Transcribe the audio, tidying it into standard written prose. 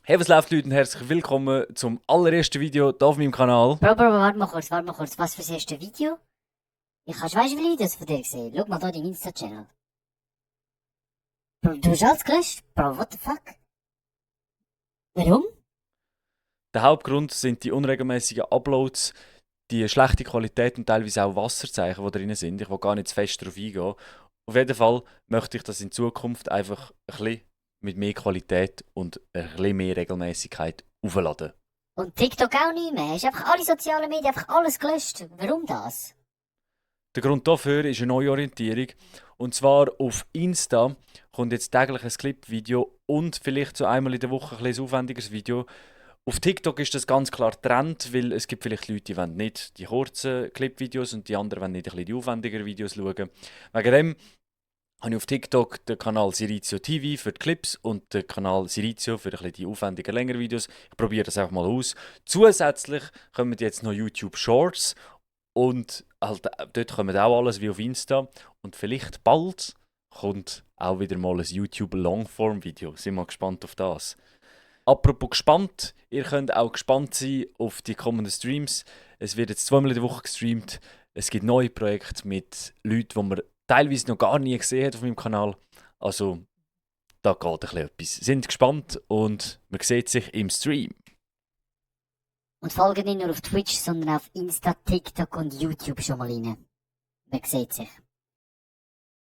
Hey, was läuft, Leute, und herzlich willkommen zum allerersten Video hier auf meinem Kanal. Bro, warte mal kurz. Was für das erste Video? Weißt du, wie viele Videos von dir gesehen? Schau mal da deinen Insta-Channel. Bro, du hast alles gelöscht? Bro, what the fuck? Warum? Der Hauptgrund sind die unregelmäßigen Uploads, die schlechte Qualität und teilweise auch Wasserzeichen, die drin sind. Ich will gar nicht zu fest darauf eingehen. Auf jeden Fall möchte ich das in Zukunft einfach ein bisschen mit mehr Qualität und ein bisschen mehr Regelmäßigkeit aufladen. Und TikTok auch nicht mehr. Hast einfach alle sozialen Medien, einfach alles gelöscht. Warum das? Der Grund dafür ist eine Neuorientierung. Und zwar auf Insta kommt jetzt täglich ein Clip-Video und vielleicht so einmal in der Woche ein bisschen aufwendigeres Video. Auf TikTok ist das ganz klar Trend, weil es gibt vielleicht Leute, die wollen nicht die kurzen Clip-Videos und die anderen wollen nicht ein bisschen die aufwendigeren Videos schauen. Wegen dem habe ich auf TikTok den Kanal Sirizio TV für die Clips und den Kanal Sirizio für ein bisschen die aufwendigen, längeren Videos. Ich probiere das einfach mal aus. Zusätzlich kommen jetzt noch YouTube Shorts und halt, dort kommt auch alles wie auf Insta. Und vielleicht bald kommt auch wieder mal ein YouTube Longform-Video. Sind wir gespannt auf das. Apropos gespannt, ihr könnt auch gespannt sein auf die kommenden Streams. Es wird jetzt zweimal in der Woche gestreamt. Es gibt neue Projekte mit Leuten, die man teilweise noch gar nie gesehen hat auf meinem Kanal. Also, da geht ein bisschen etwas. Sind gespannt und man sieht sich im Stream. Und folge nicht nur auf Twitch, sondern auf Insta, TikTok und YouTube schon mal rein. Man sieht sich.